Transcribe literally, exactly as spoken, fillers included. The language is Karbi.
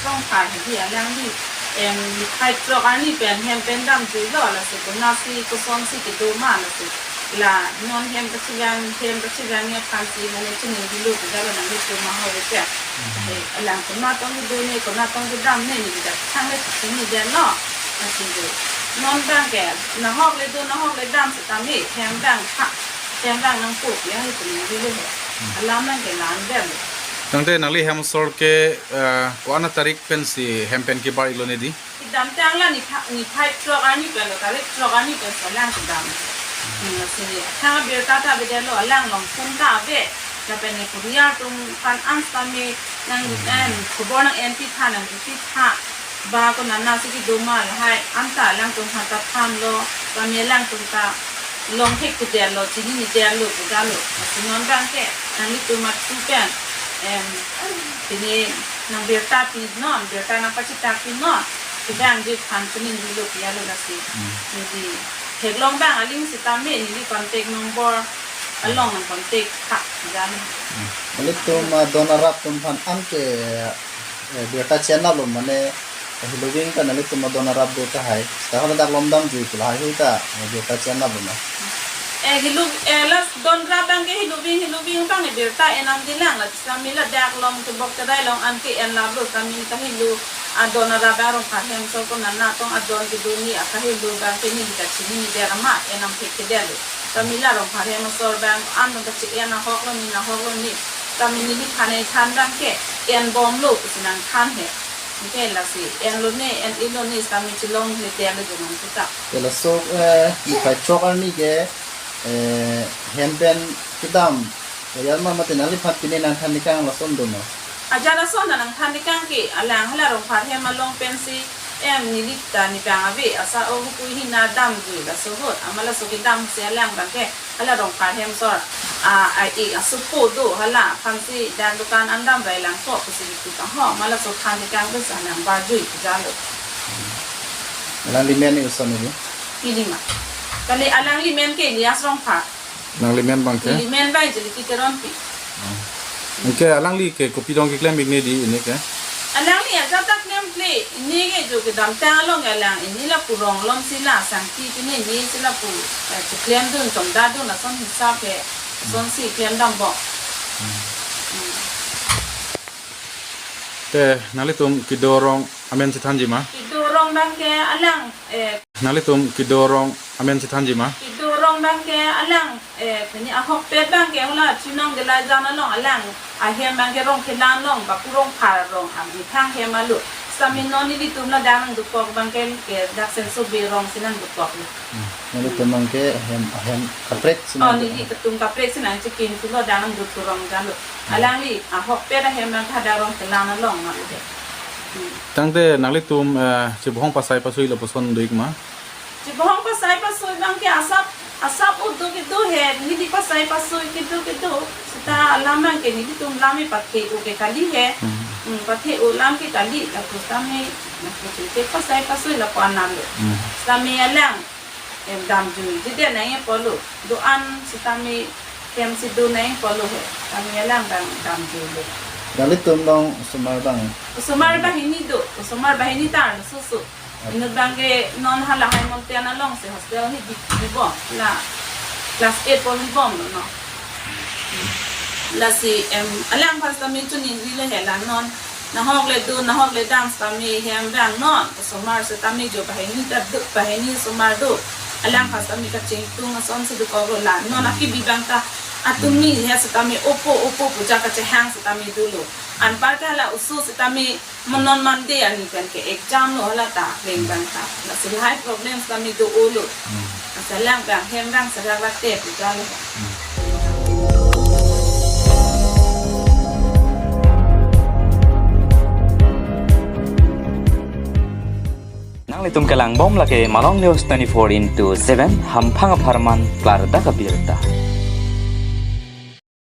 Rongphar hedi alangli, em, niphai throk arni pen hem pen damjuilo, laso konatsi kosonsi kedo ma, laso la non hem kachevang, hem kachevang aphansi mane chiningrilo pu jalo nanglitum ahoi ke. Hmm. Eh, alang konat tong kedo ne, konat tong kedam ne, neli ta chang le chini den lo. Lasi do. Non abang ke, nahok le do, nahok le dam setame, hem abang ha, hem abang nangpo ya, he chiningrilo he. Hmm. Alam abang ke la-an den. Tangte nangli hem asor ke, eh, ko-an atarik pensi hem pen kebar-iklo ne di? Kedamtang la nipha-, niphai throk arni pen lo, tarik throk arni pen si alang kedam. Hmm, lasi athang abirta ta avedetlo, alang along phone ta ave. Lapen ne korea atum aphan an setame nang, hmm, em, khobor nang-enpitha, nangpitha. Ba konatsi kedo ma lahai, anta alangtum aphan ta thanlo, setame alangtum ta longthek kedetlo, chininedet lo, kedetlo. Lasi non abang ke, nanglitum atum pen, em, pini nangbirta pinon, birta nangpachethak pinon, kedang di aphan chiningrilo pu jalo lasi. Hmm. Neli theklong abang aling setame neli contact number along nang-contact tha jalo. Hmm. Nanglitum adon arap atum aphan an ke, eh, birta chenaplo mane, eh, Hiloving ta nanglitum adon arap do tahai. Ta hala dak lom damjui pu lahai hui ta, eh, birta chenaplo ma? Eh, Hilo, eh, la don arap abang ke Hiloving, Hiloving abang ke birta enam dilang la. Setame ladak along kebok kedai along an ke-en laplo, setame ta Hilo adon arap abang Rongphar hem asor konat tong adon kedo ne akahelo abang ke neli ta chininedet amat, enam thek kedetlo. Setame la Rongphar hem asor abang an abang ta che-en ahoklo ne, nahoklo ne. Setame neliphan ethan abang ke enbomlo pusi nangthan he. Anke lasi enlo ne, en-iklo ne, setame chelongledetlo jo nang puta. Ya, laso, eh, niphai throk arni ke, eh, hem pen kedam. Ya, ma mate nangliphan pine nangthan-ik tang lason do ma? Ajat lason nangthan-ik tang ke, alang hala Rongphar hem along pensi, em, neli ta ne abang ave, asa o hukui hina damjui laso ahut, amat laso kedam si alang abang ke hala Rongphar hem asor, a, a-ik asopo do, hala aphansi dak dukan an damrai lang ko pusi ipu tang ho, amat laso than-ik tang pensi alang barjui jalo. Alangli men ne koson ne? Neli ma. Kali alangli men ke Elias Rongphar. Nangli men abang ke? Neli men abang Jeliki Teronpi. Hmm. Anke alangli ke kopi dong keklem-ik ne di pini ke? Alangli ajat ta klemkle, pini ke jo kedamtang along ke alang pini lapu rong along si la sangti pini pini si lapu, eh, cheklemdun chongdadun lason hisap ke, lasonsi klem dambom. Hmm. Hmm. Te nanglitum kedo arong amen chethanji ma? Kedo arong abang ke alang, eh, nanglitum kedo arong amen chethanji ma? Kedo arong abang ke alang, eh, pini ahokpet abang ke hala Chinong Delijan along alang ahem abang ke Rongkhelan along, Bapu Rongphar arong, amethang hem alo. Setame non nelitum ladak nangdokok abang ke, ke dak Senso Bey arong si nangdokoklo. Hmm. Nanglitum abang ke ahem, ahem kaprek si, oh, nangdokok. Nelitum kaprek si nangchekin pulo dak nangdokok arong jalo. Hmm. Alangli ahokpet ahem abang ke hadak Rongkhelan along ma. Hmm. Tangte nanglitum, eh, chebohong pasai pasuilo puson do-ik ma? Chebohong pasai pasui abang ke asap, asap udo kedo he, neli pasai pasui kedo kedo. Seta alam abang ke nelitum lam epathe-o ke kali he. Hmm. Hmm, pathe-o alam ke kali, lapu setame, lapu ke pasai pasui lapu anam lo. Hmm. Setame alang, em, damjui, jide nangji pulo, do-an setame, hem si do nangji pulo he, setame alang abang damjuilo. Nanglitum along osomar abang? Osomar banghini do, osomar banghini ta arloso so. Inut abang ke non hala High Mountain along si hostel hedi, hedi bom, la class eight pon hedi bomlo non. Lasi, em, alang aphan setame chiningrilo he la non. Nahok le do, nahok le dam setame hem abang non. Osomar setame jo banghini ta do, banghini osomar do. Alang aphan setame kachingtung asonsi dokoklo la. Non akibi abang ta atum ni he setame opo, opo pu ja kachehang setame dolo. Anpar ke hala oso setame mo non Monday arni pen ke exam lo hala ta, leng abang ta. Lasi lahai problem setame do-olo. Hmm. Lasi alang abang hem abang serak late pu jalo. Hmm. Nanglitum kelangbom lake Malong News twenty-four into seven, hamphang apharman klardak abirta.